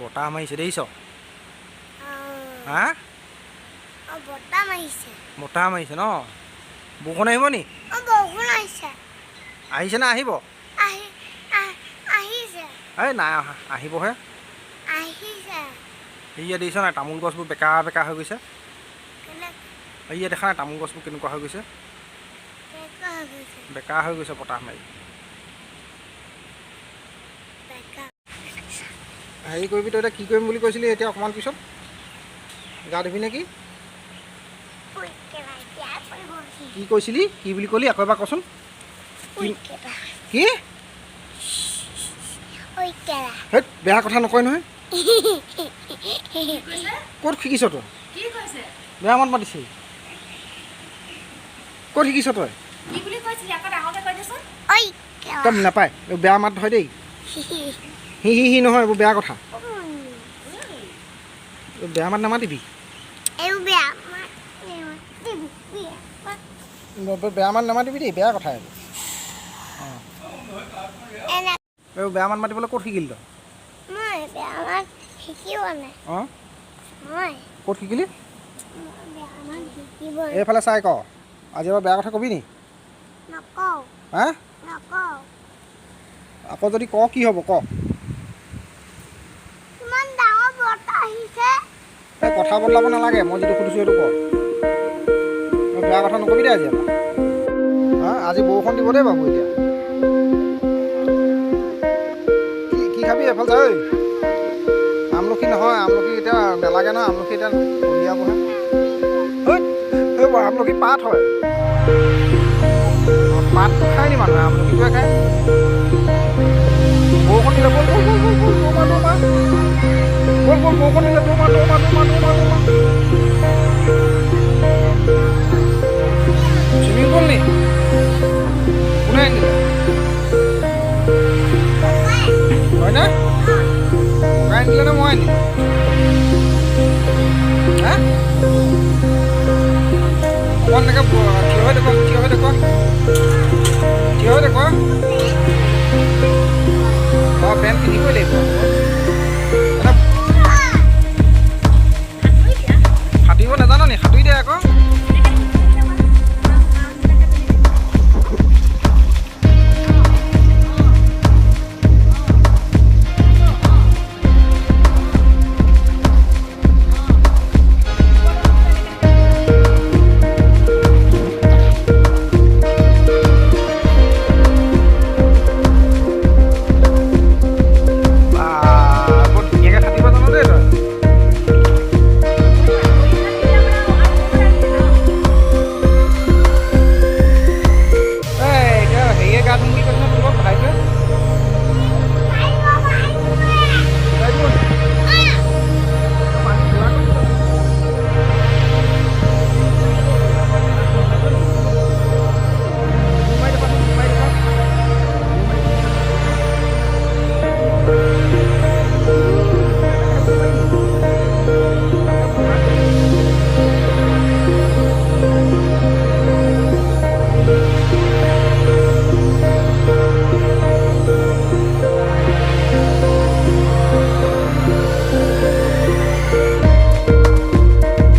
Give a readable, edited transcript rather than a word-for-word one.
বতাহ মাৰিছে, দেখিছ? হা? অঁ, বতাহ মাৰিছে। বতাহ মাৰিছে ন? বৰষুণ আহিব নি? অঁ, বৰষুণ আহিছে। আহিছে নে আহিব? আহিছে। এই নাই অহা, আহিবহে। আহিছে। সেয়া দেখিছ নাই, তামোল গছবোৰ বেকা বেকা হৈ গৈছে? কেনে? সেয়া দেখা নাই, তামোল গছবোৰ কেনেকুৱা হৈ গৈছে? কেনেকুৱা হৈ গৈছে? বেকা হৈ গৈছে বতাহ মাৰি। বেকা। হেৰি কৰিবি তই, এতিয়া কি কৰিম বুলি কৈছিলি? এতিয়া অকণমান পিছত গা ধুবি নেকি? উইকেলা এতিয়া পৰিবহি। কি কৈছিলি? কি বুলি ক'লি? আকৌ এবাৰ কচোন। উইকেলা। কি? উইকেলা। হেইত, বেয়া কথা নকয় নহয়। ক'ত শিকিছ তই? কি কৈছে? বেয়া মাত মাতিছে। ক'ত শিকিছ তই? কি বুলি কৈছিলি? আকৌ ডাঙৰকে কৈ দেচোন। উইকেলা। তই নাপায়, এইবোৰ বেয়া মাত হয় দেই। হি হি হি নহয়, এইবোৰ বেয়া কথা। এইবোৰ বেয়া মাত নামাতিবি। এইবোৰ বেয়া মাত নামাতিবি, বেয়া মাত। বেয়া মাত নামাতিবি দেই, বেয়া কথা এইবোৰ। অঁ। এনে। এইবোৰ বেয়া মাত মাতিবলৈ ক'ত শিকিলি তই? মই বেয়া মাত শিকিব নাই। অঁ। মই ক'ত শিকিলি? মই বেয়া মাত শিকিব এইফালে চাই ক, আজি এবাৰ বেয়া কথা কবি নি? নকওঁ। হা? নকওঁ। আকৌ যদি ক, কি হ'ব ক? ইমান ডাঙৰ বতাহ আহিছে। এই কথা বদলাব নালাগে, মই যিটো সুধিছোঁ সেইটো ক। তই বেয়া কথা নকবি দেই আজি এবাৰ। হা, আজি বৰষুণ দিব দেই বাবু। এতিয়া কি কি খাবি? এফালে যা ঐ। আমলখি নহয়, আমলখি এতিয়া নালাগে নহয়, আমলখি এতিয়া উলিয়াবহে। ঐ, সেইবোৰ আমলখি পাত হয়। অঁ, পাতটো খায় নি মানুহে? আমলখিটোহে খায়। বৰষুণ দিলে, ব'ল ব'ল ব'ল ব'ল ব'ল, দৌৰ মাৰ, দৌৰ মাৰ, ব'ল ব'ল। বৰষুণ দিলে, দৌৰ মাৰ, দৌৰ মাৰ, দৌৰ মাৰ, দৌৰ মাৰ, দৌৰ মাৰ। চুইমিং পুল নি? কোনে আনি দিলে? হয়নে? ককাই আনি দিলে নে মই আনি দিলোঁ? হা, অকণ এনেকৈ থিয় হৈ দেখুৱা, থিয় হৈ দেখুৱা, থিয় হৈ দেখুৱা।